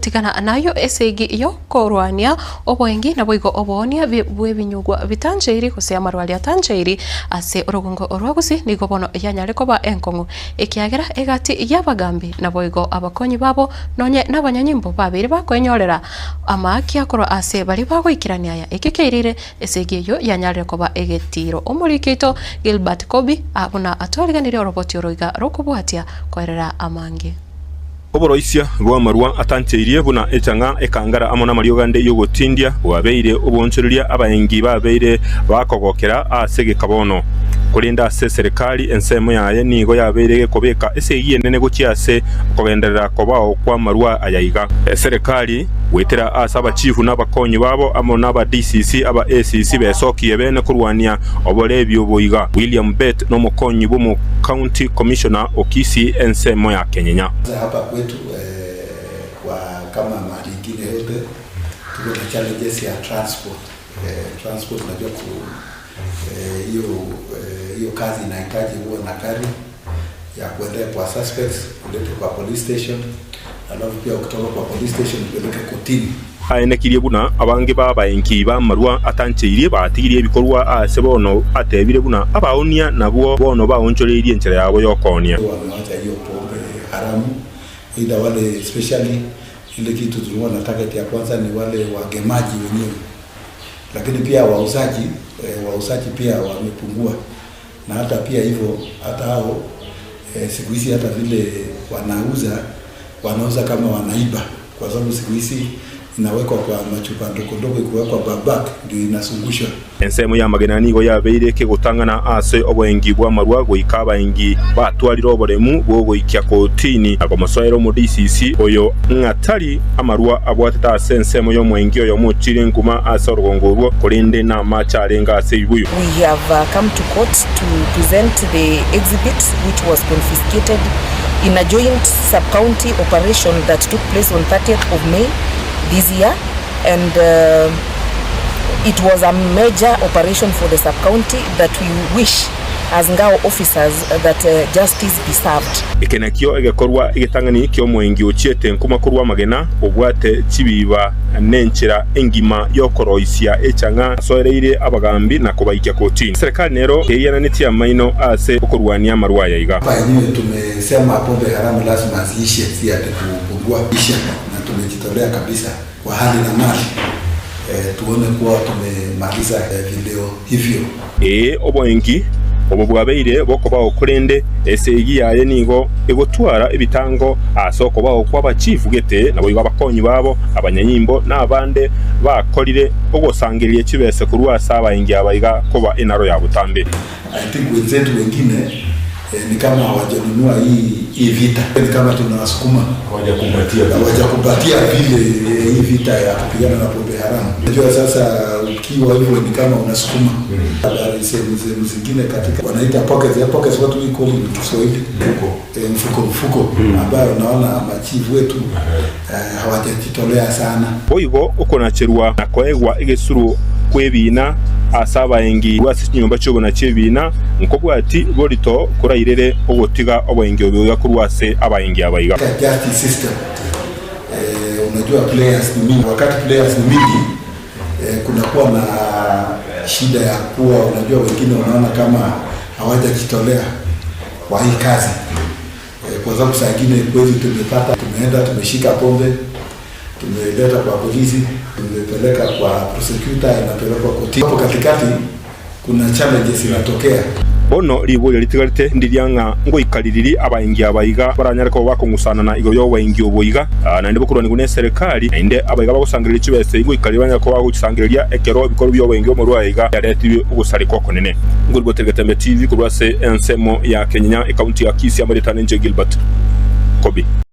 Tigana nayio esegi y'okorwania oboengi naboigo oboonia bw'ebinyugwa bitancheiri gose amarwaria atancheiri ase orogongo rwa Gusii nigo bono yanyare koba enkong'u ekiagera egati y'abagambi naboigo abakonyi babo nonye nabanyanyimbo babeire bakoenyorera amaakia korwa ase baria bagoikerania aya. Ekio kiairire esegi eyio yanyarire koba egetiiro. Omoriki oito Gilbert Kobi buna atwariganirie oroboti oro iga rokobwatia koerera amange. Oboroisia bw'amarwa atancheirie buna echang'a, ekangara amo namariogo ande y'ogotindia bwabeire oboonchoreria abaengi babeire bakogokera ase egeka bono. Korende ase eserekari ensemo yaye nigo yabeire gekobeka esegi enene gochia ase okogenderera kobao kw'amarwa aya iga. Eserekari, goetera ase abachifu na abakonyi babo amo naba DCC aba ACC besokie bene korwania oborebi obo iga. William Bett nomokonyi bw'omo County Commissioner o Kisii ensemo ya Kenyenya. Hapa kwetu kwa kama mahali ingine yote tuko na challenges ya transport. Transport unajua ku hiyo hiyo kazi inahitaji uwe na gari ya kuendea kwa suspects ulete kwa police station alafu pia ukitoka kwa police station upeleke kotini. Aenekirie buna abange b'abaenki b'amarwa atancheirie batigirie ebikorwa aase bono atebire buna abaoonia nabwo bono baonchoreirie enchera yabo y'okoonia. Wamewacha hiyo pombe haramu either wale especially ile kitu tulikuwa na target ya kwanza ni wale wagemaji wenyewe lakini pia wauzaji wauzaji pia wamepungua na hata pia hivyo hata hao siku hizi hata vile wanauza wanauza kama wanaiba kwa sababu siku hizi inawekwa kwa machupa ndogo ndogo ikiwekwa kwa bag ndio inazungushwa. Ensemo y'amagena nigo yabeire ekegotang'ana ase oboengi bw'amarwa goika abaengi batwarire oboremu bw'ogoikia kotini na komosoera omo-DCC oyo ng'a tari amarwa abwatete ase ensemo y'omoengi oyomo ochire nkuma ase orogongo orwo, korende namache arenge ase ebibuyu. We have come to court to present the exhibit which was confiscated in a joint sub-county operation that took place on 30th of May this year and it was a major operation for the sub-county that we wish as Ngao officers that justice be served. Eke nakio egekorwa egetang'ani ki'omoengi ochiete nkuma korwa amagena, obwate chibiba nenchera engima y'okoroisia echang'a asoereire abagambi na kobaikia kotini. Serikali nero teiananetie amaino ase okorwania amarwa aya iga. Hapa yenyewe tumesema pombe haramu lazima ziishe, si ati kupungua, isha, na tumejitolea kabisa kwa hali na mali tuone kuwa tumemaliza vileo hivyo. Ee, oboengi obo bwabeire bokobao korende esegi yaye nigo egotwara ebitango ase okobao kw'abachifu gete, naboigo abakonyi babo, abanyanyimbo, na abande bakorire ogosangereria chibese korwa ase abaengi aba iga koba enaro ya botambe. I think wenzetu wengine ni kama hawajanunua hii hii vita, ni kama tunawasukuma Hawajakumbatia vita. Hawajakumbatia vile hii vita ya kupigana na pombe haramu. Unajua sasa ukiwa hivyo ni kama unasukuma habari sehemu sehemu zingine katika wanaita pockets, ya pockets what we call in Kiswahili Mfuko. Mfuko mfuko ambayo unaona machifu wetu hawajajitolea sana. Boigo okonacherwa na koegwa egesuru kw'ebiina ase abaengi korwa ase chinyomba chi'obonachi ebiina, nkobwati borito korairere ogotiga oboengi obo iga korwa ase abaengi aba iga. Justice system eh, unajua players ni mingi. Wakati players ni mingi eh, kunakuwa na shida ya kuwa unajua wengine wanaona kama hawajajitolea kwa hii kazi eh, kwa sababu saa ingine kweli tumepata, tumeenda tumeshika pombe tumeleta kwa polisi, tumepeleka kwa prosecutor, inapelekwa kotini. Hapo katikati kuna challenges inatokea. Bono riborio ritigarete ndiria ng'a ngoika ririri abaengi aba iga baranyare koba bakong'usanana igoro y'oboengi obo iga, naende bokorwanigwa neserekari, naende abaiga bagosangereria chibesa ngoika riria baranyare koba bagochisangereria ekero ebikorwa bi'oboengi bw'omorwao iga biaretirwe ogosareka okonene. Ngoribotere Getembe TV korwa ase ensemo ya Kenyenya, ekaunti ya Kisii, amarieta nenche Gilbert Kobi.